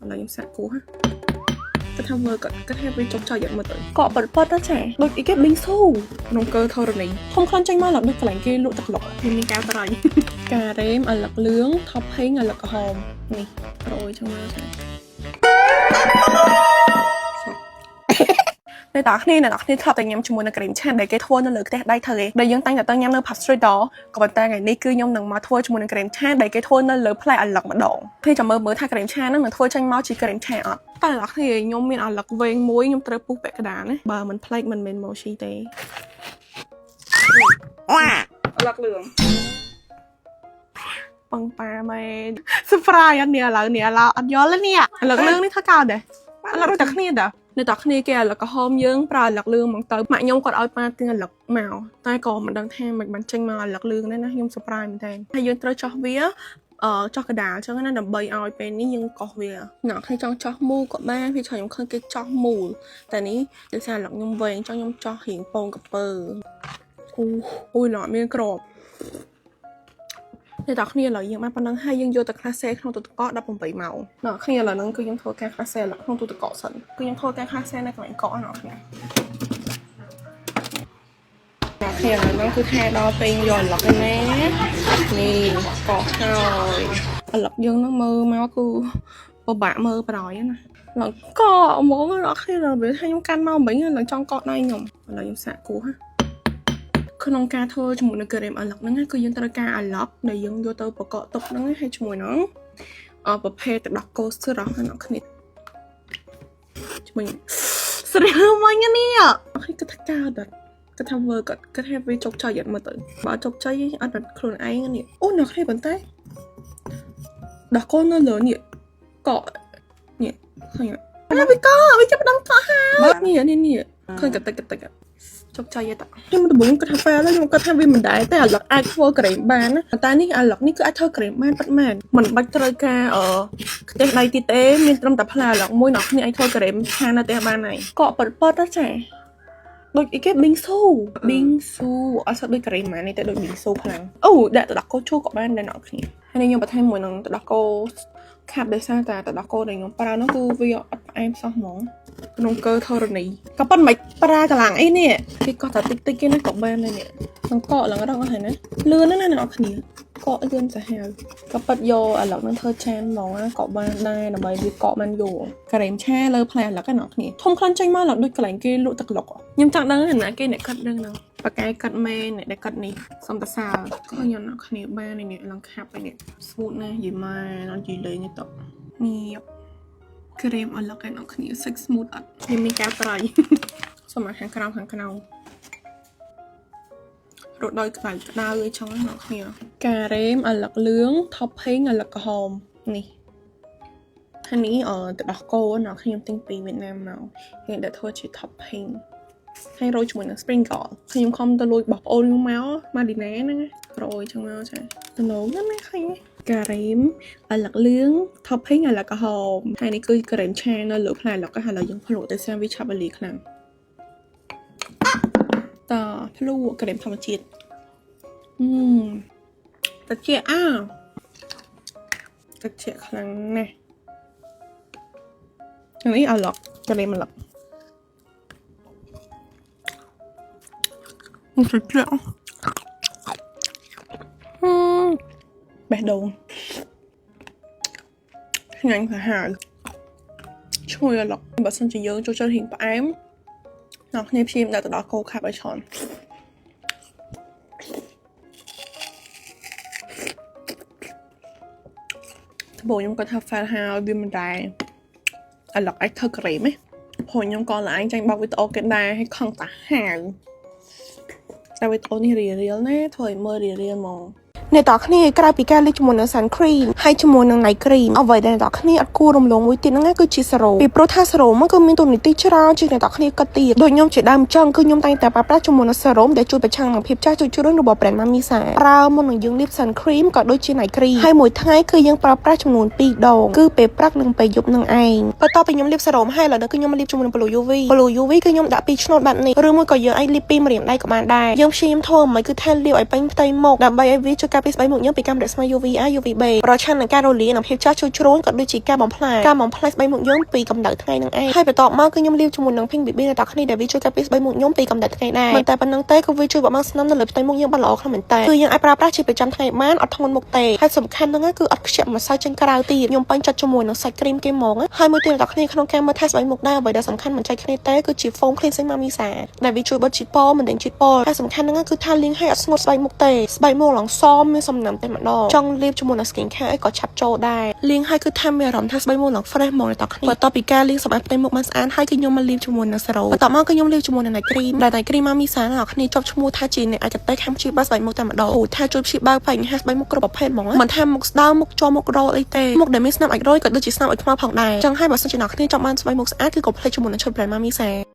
ឥឡូវខ្ញុំសាកគោះហ៎គាត់ថាមើលគាត់គាត់ថាវាជោគជ័យយ៉ាងមើលទៅកក់ប៉ិតប៉ិតចាដូចអីគេប៊ីងស៊ូក្នុងកើធរណីធំខ្លាំងចេញមកឡើងដូចកន្លែងគេលក់ទឹកឡុកវាមានកែវត្រី ការ៉េមឪឡឹកលឿង topping ឪឡឹកក្រហមនេះរយចឹងមកចា អ្នកទាំងអស់គ្នាអ្នកទាំងអស់គ្នាធ្លាប់តែញ៉ាំជាមួយនឹងក្រេមឆាដែលគេធ្វើនៅលើខ្ទះដៃធ្វើឯងដែលយើងតែងតែទៅញ៉ាំនៅ Pub Street ដក៏ប៉ុន្តែថ្ងៃនេះគឺខ្ញុំនឹងមកធ្វើជាមួយនឹងក្រេមឆាដែលគេធ្វើនៅលើផ្លែឪឡឹកម្ដងគ្នាចាំមើលមើលថាក្រេមឆាហ្នឹងនឹងធ្វើចេញមកជាក្រេមឆាអត់តែអ្នកទាំងអស់គ្នាខ្ញុំមានឪឡឹកវែងមួយខ្ញុំត្រូវពុះពាក់កណ្ដាលណាបើមិនផ្លេចមិនមែនម៉ូស៊ីទេ លឹកលឿង ពងប៉ាមែន surprise អត់នេះឥឡូវនេះឥឡូវអត់យល់ទេនេះឪឡឹកលឿងនេះធ្វើកោដែរឥឡូវដូចតែគ្នាដែរនៅតែគ្នាគេឪឡឹកក្រហមយើងប្រើឪឡឹកលឿងហ្មងទៅម៉ាក់ខ្ញុំគាត់ឲ្យប៉ាទិញឪឡឹកមកតែក៏មិនដឹងថាមិនបានចេញមកឪឡឹកលឿងដែរណាខ្ញុំ surprise មែនតើហើយយើងត្រូវចោះវាអឺចោះកដាលអញ្ចឹងណាដើម្បីឲ្យពេលនេះយើងកោសវាអ្នកគ្នាចង់ចោះមូលក៏បានវាច្រើនខ្ញុំឃើញគេចោះមូលតែនេះដោយសារឪឡឹកខ្ញុំវែងចង់ខ្ញុំចោះរៀងពងកពើអូអូយឡមានក្រប អ្នកទាំងគ្នាឥឡូវយើងបានប៉ុណ្ណឹងហើយយើងយកទៅក្លាសេក្នុងទូទឹកកក18ម៉ោងអ្នកគ្នាឥឡូវហ្នឹងគឺយើងធ្វើការក្លាសេក្នុងទូទឹកកកសិនគឺយើងធ្វើការក្លាសេនៅកន្លែងកកអ្នកគ្នាអ្នកគ្នាឥឡូវហ្នឹងគឺថាដល់ពេលយកឪឡឹកឯណានេះកកហើយឪឡឹកយើងហ្នឹងមើលមកគឺពិបាកមើលប្រយណាឡើងកកហ្មងអ្នកគ្នាដល់ពេលថាខ្ញុំកាន់មកមិញឡើងចង់កកដៃខ្ញុំឥឡូវខ្ញុំសាកគោះហ៎ ក្នុងការធ្វើជាមួយនឹងការ៉េមឪឡឹកហ្នឹងណាគឺយើងត្រូវការឪឡឹកដែលយើងយកទៅប្រកបទុកហ្នឹងណាហើយជាមួយនឹងអប្រភេទទឹកដោះគោស្រស់ណាអ្នកគ្នាជាមួយស្រៀលមកនេះអត់គិតថាកើតអត់គិតថាវើគាត់គិតថាវាជោគជ័យអត់មើលទៅបើជោគជ័យអត់ដល់ខ្លួនឯងនេះអូអ្នកគ្នាប៉ុន្តែដោះគោនៅលើនេះកក់នេះឃើញអត់វាកក់វាចាប់ដល់កក់ហើយនេះនេះនេះឃើញកតិចកតិច ជោគជ័យទេខ្ញុំដំបូងគិតថា fail ហើយខ្ញុំគិតថាវាមិនដែរតែឪឡឹកអាចធ្វើក្រេមបានណាតែនេះឪឡឹកនេះគឺអាចធ្វើក្រេមបានពិតមែនមិនបាច់ត្រូវការអឺខ្ទះដៃទៀតទេមានត្រឹមតែផ្លែឪឡឹកមួយអ្នកគ្នាអាចធ្វើក្រេមឆានៅផ្ទះបានហើយកក់ប៉ិតប៉ិតណាចាដូចអីគេប៊ីងស៊ូប៊ីងស៊ូអត់សូវដូចក្រេមម៉ានេះតែដូចប៊ីងស៊ូខ្លាំងអូដាក់ទឹកដោះគោជូរក៏បានដែរអ្នកគ្នាហើយនេះខ្ញុំបន្ថែមមួយនឹងទឹកដោះគោខាប់ដោយសារតែទឹកដោះគោដែលខ្ញុំប្រើនោះគឺវាអត់ផ្អែមសោះហ្មង ក្នុងកើធរណីក៏ប៉ុន្តែមិនប្រើកម្លាំងអីនេះគេកោះតែតិចតិចគេណាក៏បានដែរនេះនឹងកកឡើងរងអស់ហើយណាលឿនណាស់ណាអ្នកនរគ្នាកកលឿនសាហាវក៏ប៉ិតយកអាឡុកនឹងធ្វើចានហ្មងណាក៏បានដែរដើម្បីវាកកបានយូរការ៉េមឆាលើផ្លែអាឡុកណាអ្នកនរគ្នាធំខ្លាំងចេញមកឡើងដូចកន្លែងគេលក់ទឹកឡុកខ្ញុំចង់ដឹងណាគេអ្នកកាត់ដឹងហ្នឹងប៉ាកែកាត់មែនអ្នកដែលកាត់នេះសុំតសើឃើញអ្នកនរគ្នាបាននេះឡើងខាប់ហើយនេះ smooth ណាស់យីម៉ែអត់យីលេងទេតនេះ ក្រេមអលឹកឯអ្នកគ្នាសាច់ smooth អត់ខ្ញុំមានកែវត្រី សូមមកខាងក្រោមខាងក្រៅរត់ដោយក្តៅក្តៅអីចឹងណាអ្នកគ្នាការ៉េមឪឡឹកលឿង topping ឪឡឹកក្រហមនេះហើយនេះអទឹកដោះគោអ្នកខ្ញុំទិញពីវៀតណាមមកគេដាក់ធ្វើជា topping ហើយរោយជាមួយនឹង sprinkle ខ្ញុំខំទៅលួចបោះប្អូនខ្ញុំមកម៉ាឌីណាហ្នឹងរោយចឹងមកចាតំណងណាស់ឃើញទេការ៉េមឪឡឹកលឿង topping ឪឡឹកក្រហមហើយនេះគឺការ៉េមឆានៅលើផ្លែឪឡឹកហើយឥឡូវយើងភ្លក់ទៅសាវាឆាប់វេលាខ្លាំងតភ្លក់ការ៉េមធម្មជាតិអឺតិចអាតិចខ្លាំងណាស់នេះឪឡឹកការ៉េមឪឡឹកនេះត្រជាក់អឺបេះដូងឆ្ងាញ់សាហាវឈ្ងុយឪឡឹកបើសិនជាយើងចូលចិត្តរៀងផ្អែមអ្នកគ្នាព្យាយាមដាក់ទឹកដោះគោខាប់ឲ្យច្រើនដំបូងខ្ញុំគាត់ថា fail ហើយវាមិនដែរឪឡឹកអាចធ្វើក្រេមទេព្រោះខ្ញុំក៏ឡើងចាញ់បោកវីដេអូគេដែរហើយខឹងតាហាវតែវីដេអូនេះរៀលរៀលណាធ្វើឲ្យមើលរៀលរៀលហ្មង អ្នកទាំងគ្នាក្រៅពីការលាបជាមួយនឹង sun cream ហើយជាមួយនឹង night cream អ្វីដែលអ្នកទាំងគ្នាអត់គួររំលងមួយទៀតហ្នឹងគឺជាសេរ៉ូមពីព្រោះថាសេរ៉ូមគឺមានតួនាទីច្រើនជាងអ្នកទាំងគ្នាគិតទៀតដូចខ្ញុំជាដើមចឹងគឺខ្ញុំតែងតែប្រើប្រាស់ជាមួយនឹងសេរ៉ូមដែលជួយប្រឆាំងនឹងភាពចាស់ជជ្រុលរបស់ brand Mamisa ប្រើមុននឹងយើងលាប sun cream ក៏ដូចជា night cream ហើយមួយថ្ងៃគឺយើងប្រើប្រាស់ចំនួន2ដងគឺពេលព្រឹកនិងពេលយប់នឹងឯងបន្ទាប់ពីខ្ញុំលាបសេរ៉ូមហើយឥឡូវនេះគឺខ្ញុំមកលាបជាមួយនឹង Blue UV Blue UV គឺខ្ញុំដាក់2ឆ្នូតបែបនេះឬមួយក៏យើងអាចលាបពីម្រាមដៃក៏បានដែរយើងព្យាយាមធ្វើមិនគឺថាលាបឲ្យពេញផ្ទៃមុខដើម្បីឲ្យវាជួយការ ការពារស្បែកមុខយើងពីកាំរស្មី UVA UVB ប្រឆាំងនឹងការរលាកនិងភាពចាស់ជួយជ្រុញក៏ដូចជាការបំផ្លាញស្បែកមុខយើងពីកម្ដៅថ្ងៃនឹងឯងហើយបន្ទាប់មកគឺខ្ញុំលាបជាមួយនឹង Pink BB អ្នកទាំងគ្នាដែលវាជួយការពារស្បែកមុខខ្ញុំពីកម្ដៅថ្ងៃដែរមិនតែប៉ុណ្្នឹងទេគឺវាជួយបំបាំងស្នាមនៅលើផ្ទៃមុខយើងបានល្អខ្លាំងមែនតើគឺយើងអាចប្រើប្រាស់ជាប្រចាំថ្ងៃបានអត់ធ្ងន់មុខទេហើយសំខាន់ហ្នឹងគឺអត់ខ្ជាក់ម្សៅចេញក្រៅទៀតខ្ញុំពេញចិត្តជាមួយនឹងសាច់គ្រីមគេហ្មងហើយមួយទៀតអ្នកទាំងគ្នាក្នុងការមើលថែស្បែកមុខដែរអ្វីដែលសំខាន់មិនចែកគ្នាទេគឺជា foam cleansing Mamisa ដែលវាជួយបិទជាតិពុលមិនដេញជាតិពុលហើយសំខាន់ហ្នឹងគឺថាលាងឲ្យអត់ស្ងួតស្បែកមុខទេស្បែកមុខឡើងសមមានសំណើមតែម្ដងចង់លាបជាមួយនឹង skin care អីក៏ឆាប់ចូលដែរលាងឲ្យគឺថាមានអារម្មណ៍ថាស្បែកមុខឡើង fresh ហ្មងអ្នកទាំងគ្នាបន្ទាប់ពីការលាងសម្អាតផ្ទៃមុខបានស្អាតហើយគឺខ្ញុំមកលាបជាមួយនឹង serum បន្ទាប់មកគឺខ្ញុំលាបជាមួយនឹង night cream ដែល night cream Mamisa អ្នកគ្នាជាប់ឈ្មោះថាជាអ្នកឯកទេសខាងព្យាបាលស្បែកមុខតែម្ដងអូថាជួយព្យាបាលបញ្ហាស្បែកមុខគ្រប់ប្រភេទហ្មងមិនថាមុខស្ដើងមុខជាប់មុខរោលអីទេមុខដែលមានស្នាមអាចម៍រុយក៏ដូចជាស្នាមអុចខ្មៅផងដែរចឹងហើយបើសិនជាអ្នកគ្នាចង់បានស្បែកមុខស្អាតគឺកុំភ្លេចជាមួយនឹងឈុត brand Mamisa។